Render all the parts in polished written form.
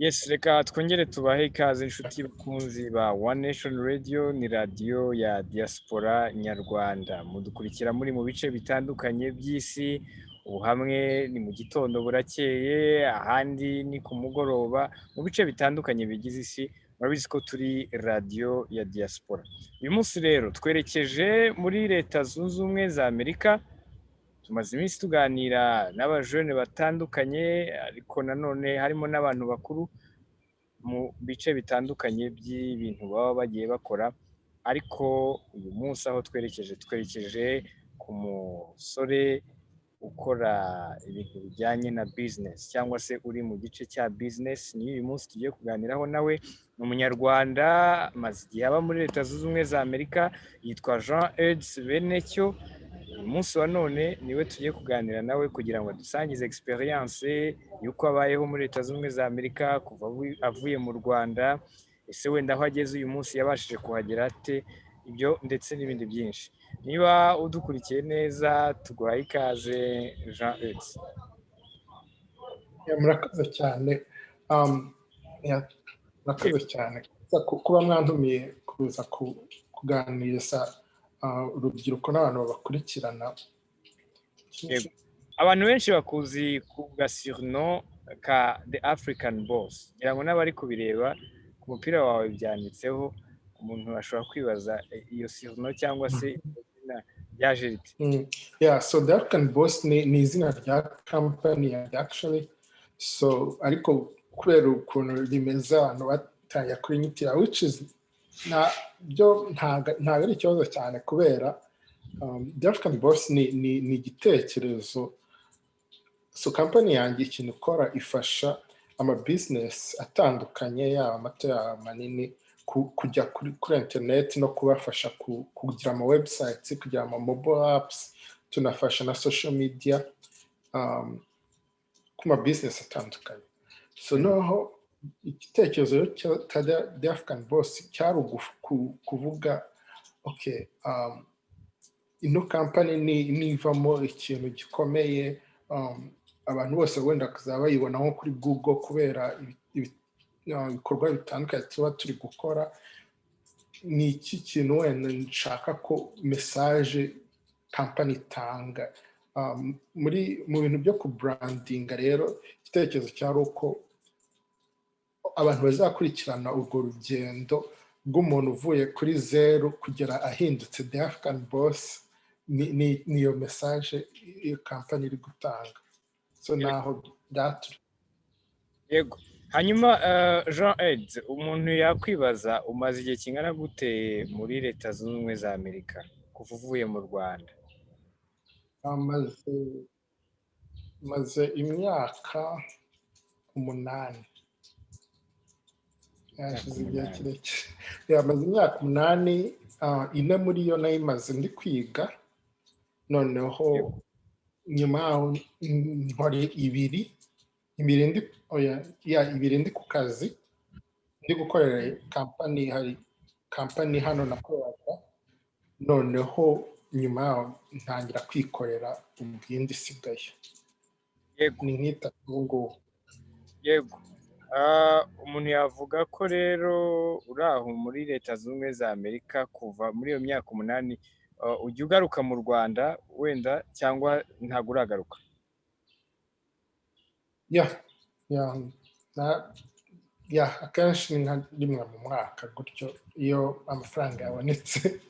Yes, reka twongere tubahe ikaze, inshuti bakunzi ba One Nation Radio. Ni radiyo ya diaspora nyarwanda. Mudukurikira muri mu bice bitandukanye by'isi. Ubu hamwe ni mu gitondo burakeye, ahandi ni ku mugoroba, mu bice bitandukanye bigize isi. Murabizi ko turi radiyo ya diaspora. Uyu munsi rero twerekeje muri Leta Zunze Ubumwe za Amerika. Tumaze iminsi tuganira n'abajene batandukanye, ariko nanone harimo n'abantu bakuru mu bice bitandukanye by'ibintu baba bagiye bakora. Ariko uyu munsi aho twerekeje, twerekeje ku musore ukora ibintu bijyanye na bizinesi, cyangwa se uri mu gice cya bizinesi. Niyo uyu munsi tugiye kuganiraho nawe. Ni Umunyarwanda, amaze igihe aba muri Leta Zunze Ubumwe za Amerika, yitwa Jean Eudes Benecyo. Uyu munsi wa none niwe tugiye kuganira nawe kugira ngo dusangize experience y'uko abayeho muri Leta Zunze Ubumwe za Amerika kuva avuye mu Rwanda. Ese wenda aho ageze uyu munsi yabashije kuhagera ate? Ibyo ndetse n'ibindi byinshi. Niba udukurikiye neza, tuguhaye ikaze, Jean Eudes. Murakoze cyane. Murakoze cyane kuba mwantumiye kuza kuganiriza urubyiruko n'abantu babakurikirana. Abantu benshi bakuzi ku ga surnom ka The African Boss. Ngira ngo n'abari kubireba ku mupira wawe byanditseho. Umuntu ashobora kwibaza iyo surnom cyangwa se izina ryaje rite? Yeah, so The African Boss ni izina rya company yanjye actually. So ariko kubera ukuntu rimeze, abantu batangira kurinyitira, which is byo ntabwo ari ikibazo cyane, kubera The African Boss ni igitekerezo. So company yanjye ikintu ikora, ifasha ama business atandukanye, yaba amato yaba manini, kujya kuri interineti no kubafasha kugira ama websites, kugira ama mobile apps. Tunafasha na social media ku ma business atandukanye. So noneho igitekerezo rero cya The African Boss cyari kuvuga, okay, ino company nivamo ikintu gikomeye, abantu bose wenda bakazaba bayibona nko kuri Google kubera ibikorwa bitandukanye tuba turi gukora, ni iki kintu wenda nshaka ko message company itanga muri mu bintu byo kubrandinga? Rero igitekerezo cyari uko abantu bazakurikirana urwo rugendo rw'umuntu uvuye kuri zeru kugera ahindutse The African Boss, ni niyo message iyo company iri gutanga. So naho byaturi. Yego. Hanyuma Jean Eudes, umuntu yakwibaza, umaze igihe kingana gute muri Leta Zunze Ubumwe za Amerika kuva uvuye mu Rwanda? Maze imyaka 8. Yashize igihe kirekire. Yamaze imyaka 8, 4 muri yo nayimaze ndi kwiga. Noneho nyuma yaho nkora ibiri ndi, oya, ya 2 ndi ku kazi, ndi gukorera company. Hari company hano nakoreraga. Noneho nyuma yaho ntangira kwikorera ubwindi isigaye. Ni nk'itatu ubu ngubu. Yego. Umuntu yavuga ko rero uri aho muri Leta Zunze Ubumwe za Amerika kuva muri iyo myaka 8. Ujya ugaruka mu Rwanda wenda, cyangwa ntabwo uragaruka? Yeah, akenshi ni nka rimwe mu mwaka gutyo, iyo amafaranga yabonetse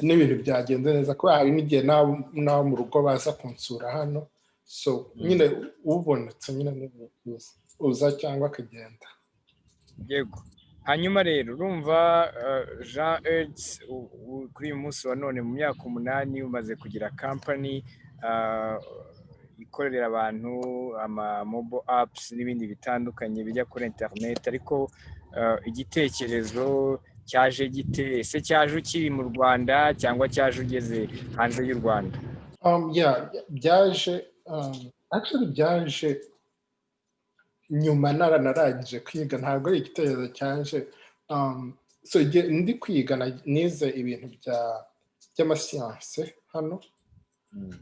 n'ibintu byagenze neza, kubera hari n'igihe n'abo mu rugo baza kunsura hano. So nyine ubonetse nyine ni uza cyangwa akagenda. Yego. Hanyuma rero urumva, Jean Eudes, kuri uyu munsi wa none, mu myaka 8 umaze kugira company ikorera abantu ama mobile apps n'ibindi bitandukanye bijya kuri internet. Ariko igitekerezo cyaje gite? Ese cyaje ukiri mu Rwanda cyangwa cyaje ugeze hanze y'u Rwanda? Yeah, byaje actually byaje nyuma naranarangije kwiga. Ntabwo ari igitekerezo cyaje. So igihe ndi kwiga, nize ibintu by'amasiyanse hano.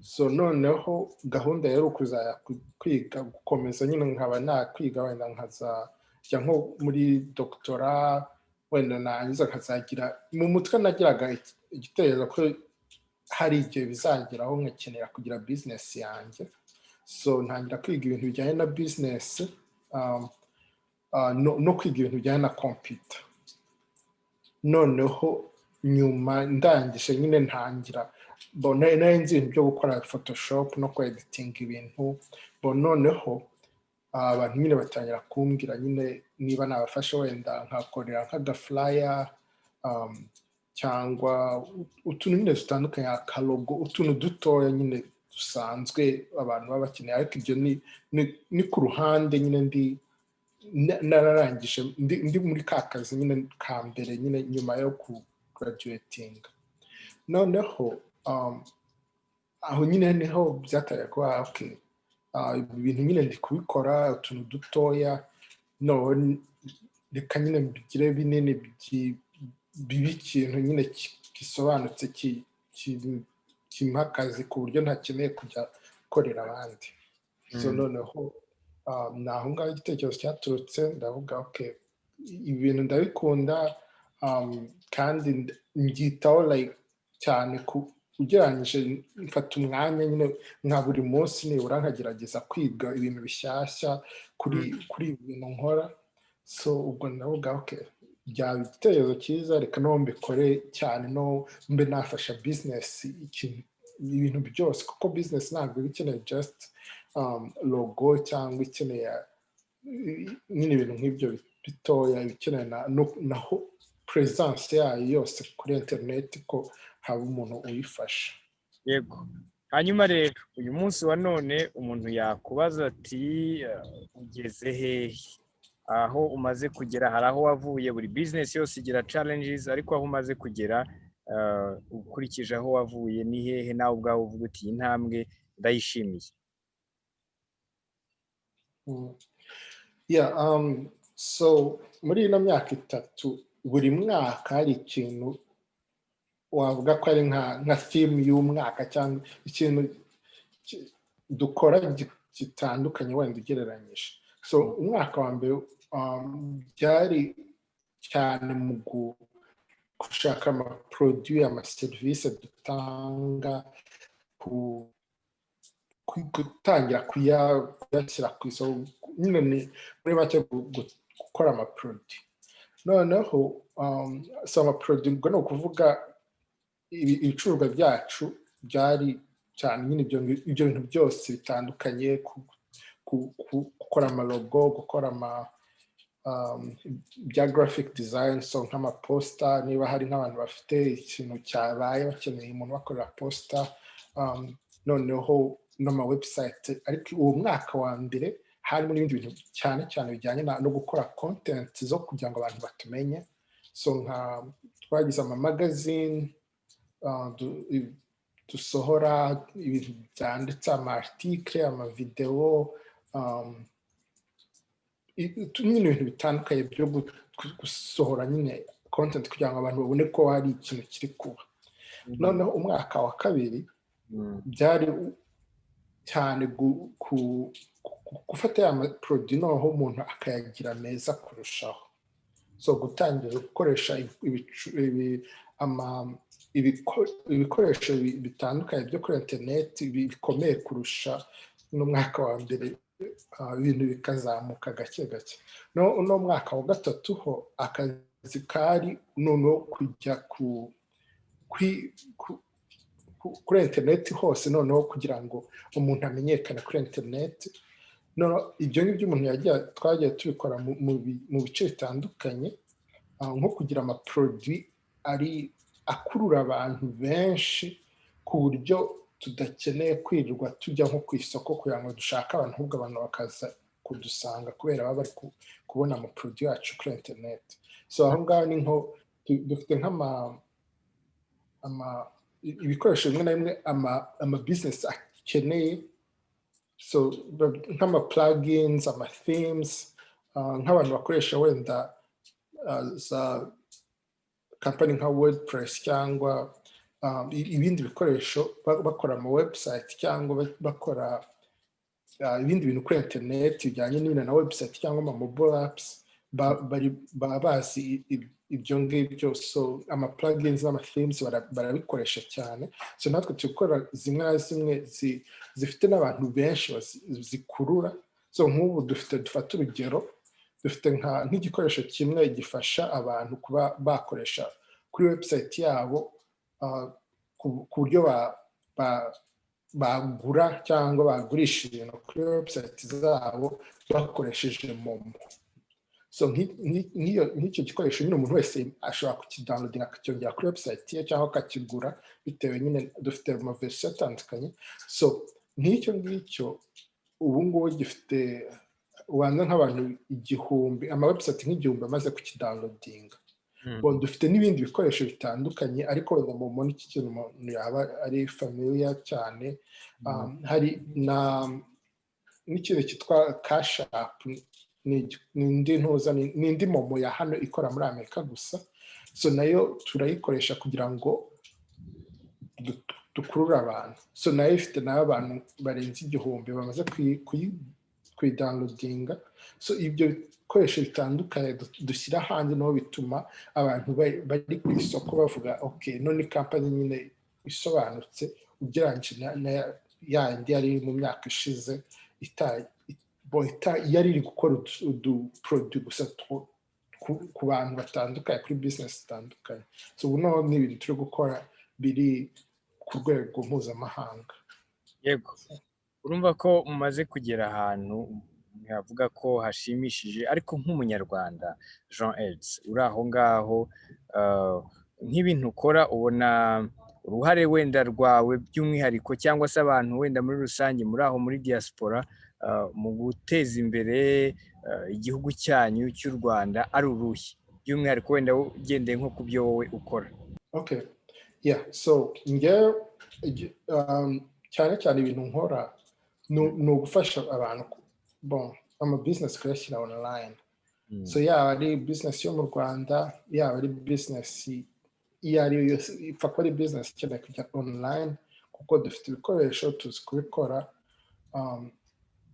So noneho gahunda yari ukuzajya kwiga, gukomeza nyine, nkaba nakwiga wenda nkazajya nko muri doctorat, wenda narangiza nkazagira mu mutwe, nagiraga igitekerezo ko hari igihe bizageraho nkakenera kugira business yanjye. So ntangira kwiga ibintu bijyanye na business no kwiga ibintu bijyanye na computer. Noneho nyuma ndangije nyine ntangira, nari nzi ibintu byo gukora Photoshop no kweditinga ibintu. Noneho abantu nyine batangira kumbwira nyine niba nabafasha wenda nkakorera nk'agaflyer cyangwa utuntu nyine dutandukanye, akalogo, utuntu dutoya nyine dusanzwe abantu baba bakeneye. Ariko ibyo ni ku ruhande nyine, ndi nararangije, ndi muri ka kazi nyine ka mbere nyine nyuma yo ku graduatinga. Noneho aho nyine niho byatangiye kuba okay, ibintu nyine ndi kubikora utuntu dutoya, none reka nyine mbigire binini, bibe ikintu nyine gisobanutse, kimpa akazi ku buryo ntakeneye kujya gukorera abandi. So noneho ni aho ngaho igitekerezo cyaturutse. Ndavuga: "Okay, ibi bintu ndabikunda kandi mbyitaho like cyane ugereranyije, mfata umwanya nyine nka buri munsi nibura nkagerageza kwiga ibintu bishyashya kuri ibi bintu nkora." So ubwo ndavuga: "Okay, byaba igitekerezo cyiza, reka no mbikore cyane, no mbe nafasha business ibintu byose," kuko business ntabwo iba ikeneye just logo cyangwa ikeneye nyine ibintu nk'ibyo bitoya, iba ikeneye naho presence yayo yose kuri interineti, ko haba umuntu uyifasha. Yego. Hanyuma rero uyu munsi wa none umuntu yakubaza ati: "Ugeze hehe? Aho umaze kugera, hari aho wavuye. Buri business yose igira challenges, ariko aho umaze kugera ukurikije aho wavuye ni hehe? Nawe ubwawe uvuga uti: 'Iyi ntambwe ndayishimiye.'" Yeah, so muri ino myaka 3, buri mwaka hari ikintu wavuga ko ari nka theme y'umwaka cyangwa ikintu dukora gitandukanye wenda ugereranyije. So umwaka wa mbere byari cyane mu gushaka amaproduit, amaserivisi dutanga, gutangira kuyashyira ku isoko nyine, ni muri make gukora amaproduit. Noneho so amaproduit ubwo ni ukuvuga ibicuruzwa byacu, byari cyane nyine ibyo bintu byose bitandukanye, gukora amalogo, gukora ama bya graphic design, so nk'amaposter, niba hari nk'abantu bafite ikintu cyabaye bakeneye umuntu bakorera poster, noneho n'ama website. Ariko uwo mwaka wa mbere harimo n'ibindi bintu cyane cyane bijyanye no gukora content zo kugira ngo abantu batumenye. So nka twagize ama magazine dusohora, ibintu byanditse, ama article, amavideo, nyine ibintu bitandukanye byo gusohora nyine content kugira ngo abantu babone ko hari ikintu kiri kuba. Noneho umwaka wa kabiri byari cyane gufata ya maproduit, noneho umuntu akayagira meza kurushaho. So gutangira gukoresha ibikoresho bitandukanye byo kuri interineti bikomeye kurusha n'umwaka wa mbere, ibintu bikazamuka gake gake. No mwaka wa gatatu ho akazi kari noneho kujya kuri interineti hose, noneho kugira ngo umuntu amenyekane kuri interineti. Ibyo ngibyo umuntu yagiye, twagiye tubikora mu bice bitandukanye, nko kugira amaproduit ari akurura abantu benshi ku buryo tudakeneye kwirirwa tujya nko ku isoko kugira ngo dushake abantu, ahubwo abantu bakaza kudusanga kubera baba bari kubona amaproduit yacu kuri interineti. So aho ngaho ni nko dufite nk'ama ibikoresho bimwe na bimwe ama business akeneye, so nk'ama plugins, ama themes, nk'abantu bakoresha wenda za company nka WordPress cyangwa ibindi bikoresho, bakora ama website cyangwa bakora ibindi bintu kuri internet bijyanye n'ibintu na website cyangwa ama mobile apps, baba bazi ibyo ngibyo. So ama plugins n'ama themes barabikoresha cyane. So natwe turi zimwe na zimwe zifite n'abantu benshi zikurura. So nk'ubu dufite, dufate urugero, dufite nk'igikoresho kimwe gifasha abantu kuba bakoresha kuri website yabo ku buryo bagura cyangwa bagurisha ibintu kuri website zabo bakoresheje MoMo. So nk'icyo gikoresho nyine umuntu wese ashobora kukidownloadinga, akacyongera kuri website ye cyangwa akakigura, bitewe nyine, dufite amaversion atandukanye. So nk'icyo ngicyo ubu ngubu gifite ubanza nk'abantu 1000, ama website nk'1000 amaze kukidownloadinga. Dufite n'ibindi bikoresho bitandukanye, ariko wenda mu iki kintu umuntu yaba ari familiar cyane. Hari na n'ikintu cyitwa Cash App, ni indi ntuza, ni indi MoMo ya hano ikora muri Amerika gusa. So nayo turayikoresha kugira ngo dukurure abantu. So nayo ifite nayo abantu barenze 1000 bamaze kuyidownloadinga. So ibyo bikoresho bitandukanye dushyira hanze naho bituma abantu bari ku isoko bavuga: "Ok, none company nyine isobanutse ugereranyije na yandi yari mu myaka ishize yari iri gukora uduproduit gusa ku bantu batandukanye, kuri business zitandukanye." So ubu noneho ni ibintu turi gukora biri ku rwego mpuzamahanga. Yego, urumva ko mumaze kugera ahantu ntihavuga ko hashimishije. Ariko nk'Umunyarwanda Jean Eltz uri aho ngaho, nk'ibintu ukora, ubona uruhare wenda rwawe by'umwihariko cyangwa se abantu wenda muri rusange muri aho muri diaspora mu guteza imbere igihugu cyanyu cy'u Rwanda ari uruhe, by'umwihariko wenda ugendeye nko ku byo wowe ukora? Okay, yeah, so njyewe cyane cyane ibintu nkora ni ugufasha abantu, bon, ama business kuyashyira online. So yaba ari business yo mu Rwanda, yaba ari business iyo ari yo yose, ipfa kuba ari business ikeneye kujya online, kuko dufite ibikoresho, tuzi kubikora.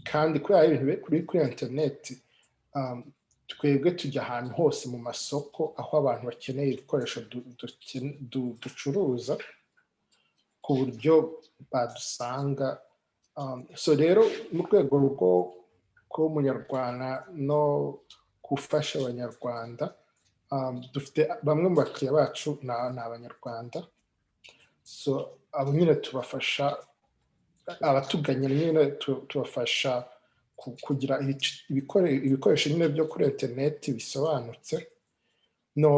Kandi kubera ibintu biri kuri interineti, twebwe tujya ahantu hose mu masoko aho abantu bakeneye ibikoresho ducuruza, ku buryo badusanga. So rero mu rwego rwo kuba Umunyarwanda no gufasha Abanyarwanda, dufite bamwe mu bakiriya bacu ni Abanyarwanda. So abo nyine tubafasha, abatuganye nyine tubafasha kugira ibikoresho nyine byo kuri interineti bisobanutse, no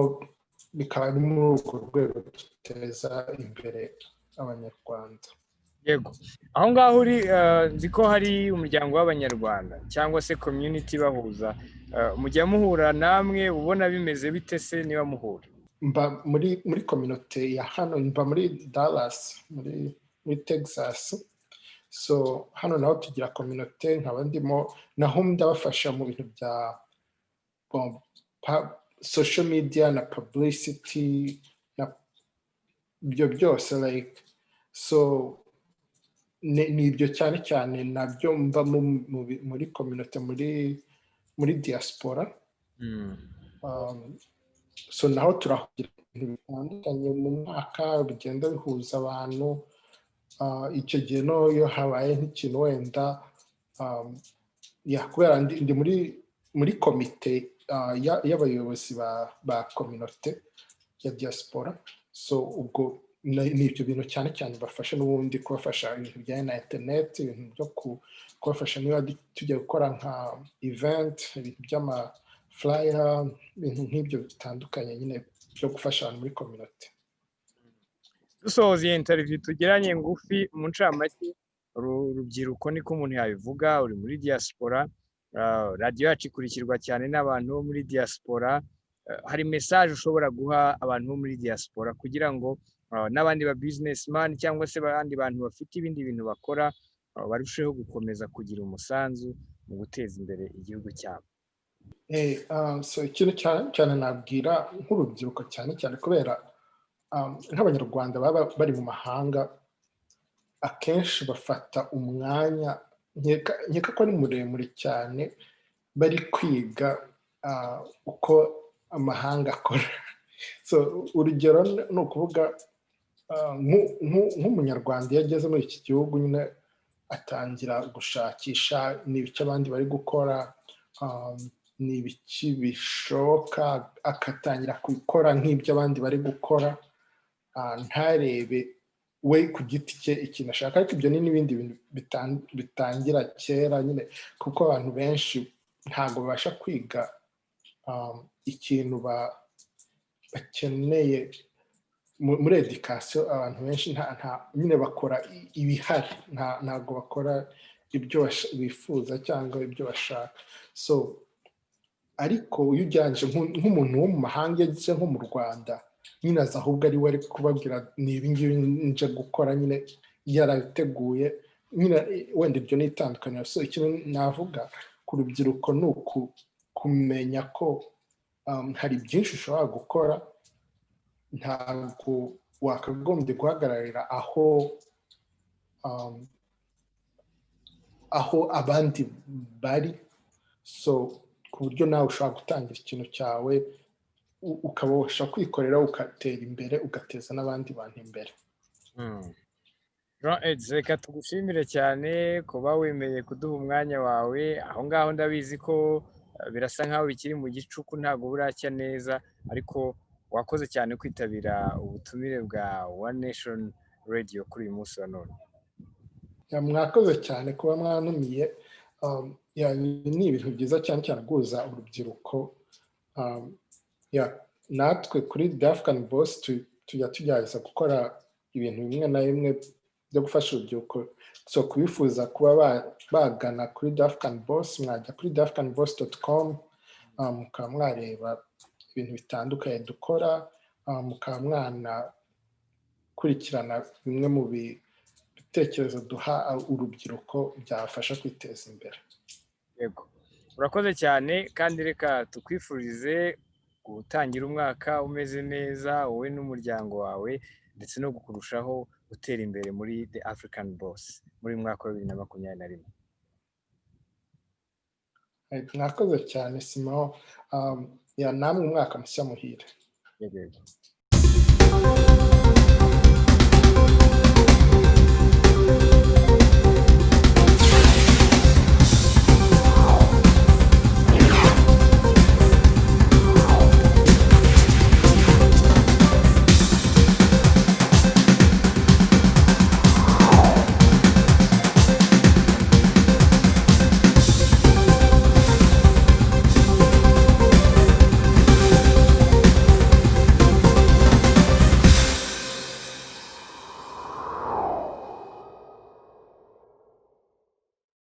bikaba ari muri urwo rwego duteza imbere Abanyarwanda. Yego, aho ngaho uri, nzi ko hari umuryango w'Abanyarwanda cyangwa se community bahuza. Mujya muhura namwe? Ubona bimeze bite se niba muhura? Mba muri communauté ya hano, mba muri Dallas, muri Texas. So hano naho tugira communauté, nkaba ndimo naho, ndabafasha mu bintu bya social media na publicity na ibyo byose, like, so ni ibyo cyane cyane nabyo mba muri communauté muri diaspora. So naho turahugira ibintu bitandukanye mu mwaka bigenda bihuza abantu. Icyo gihe no iyo habaye nk'ikintu wenda, kubera ndi muri komite y'abayobozi ba communauté ya diaspora. So ubwo ni ibyo bintu cyane cyane bafasha n'ubundi, kubafasha ibintu bijyanye na interineti, ibintu byo kubafasha niba tujya gukora nka event, ibintu by'ama flyer, ibintu nk'ibyo bitandukanye nyine byo gufasha abantu muri communauté. Dusoza iyi interview tugiranye ngufi, mu ncamake, urubyiruko niko umuntu yabivuga, uri muri diaspora, radiyo yacu ikurikirwa cyane n'abantu bo muri diaspora. Hari message ushobora guha abantu bo muri diaspora kugira ngo n'abandi ba businessman cyangwa se abandi bantu bafite ibindi bintu bakora barusheho gukomeza kugira umusanzu mu guteza imbere igihugu cyabo? So ikintu cyane cyane nabwira nk'urubyiruko cyane cyane kubera Nk'Abanyarwanda baba bari mu mahanga, akenshi bafata umwanya, nkeka ko ari muremure cyane, bari kwiga uko amahanga akora. So urugero ni ukuvuga nk'Umunyarwanda iyo ageze muri iki gihugu nyine atangira gushakisha ni ibiki abandi bari gukora, ni ibiki bishoboka, agatangira gukora nk'ibyo abandi bari gukora, ntarebe we ku giti cye ikintu ashaka. Ariko ibyo ni n'ibindi bintu bitangira kera nyine, kuko abantu benshi ntabwo babasha kwiga ikintu bakeneye muri education. Abantu benshi nyine bakora ibihari, ntabwo bakora ibyo bifuza cyangwa ibyo bashaka. So ariko iyo ujyanye nk'umuntu wo mu mahanga, iyo ageze nko mu Rwanda nyine, aza ahubwo ari we ari kubabwira: "Ni ibi ngibi nje gukora," nyine yarabiteguye nyine. Wenda ibyo ni itandukaniro. So ikintu navuga ku rubyiruko ni kumenya ko hari byinshi ushobora gukora. Ntabwo wakagombye guhagararira aho abandi bari. So ku buryo nawe ushobora gutangira ikintu cyawe, ukabasha kwikorera, ugatera imbere, ugateza n'abandi bantu imbere. Jean Eddy, reka tugushimire cyane kuba wemeye kuduha umwanya wawe aho ngaho. Ndabizi ko birasa nkaho bikiri mu gicuku, ntabwo buracya neza, ariko wakoze cyane kwitabira ubutumire bwa One Nation Radio kuri uyu munsi wa none. Mwakoze cyane kuba mwanumiye. Ni ibintu byiza cyane cyane guhuza urubyiruko. Natwe kuri The African Boss tujya tugerageza gukora ibintu bimwe na bimwe byo gufasha urubyiruko. So kubifuza kuba bagana kuri The African Boss, mwajya kuri theafricanboss.com, mukaba mwareba ibintu bitandukanye dukora, mukaba mwanakurikirana bimwe mu bitekerezo duha urubyiruko byabafasha kwiteza imbere. Yego, urakoze cyane, kandi reka tukwifurize gutangira umwaka umeze neza, wowe n'umuryango wawe, ndetse no kurushaho gutera imbere muri The African Boss muri uyu mwaka wa 2021. Mwakoze cyane, Simon. Namwe umwaka mushya muhire. Yego.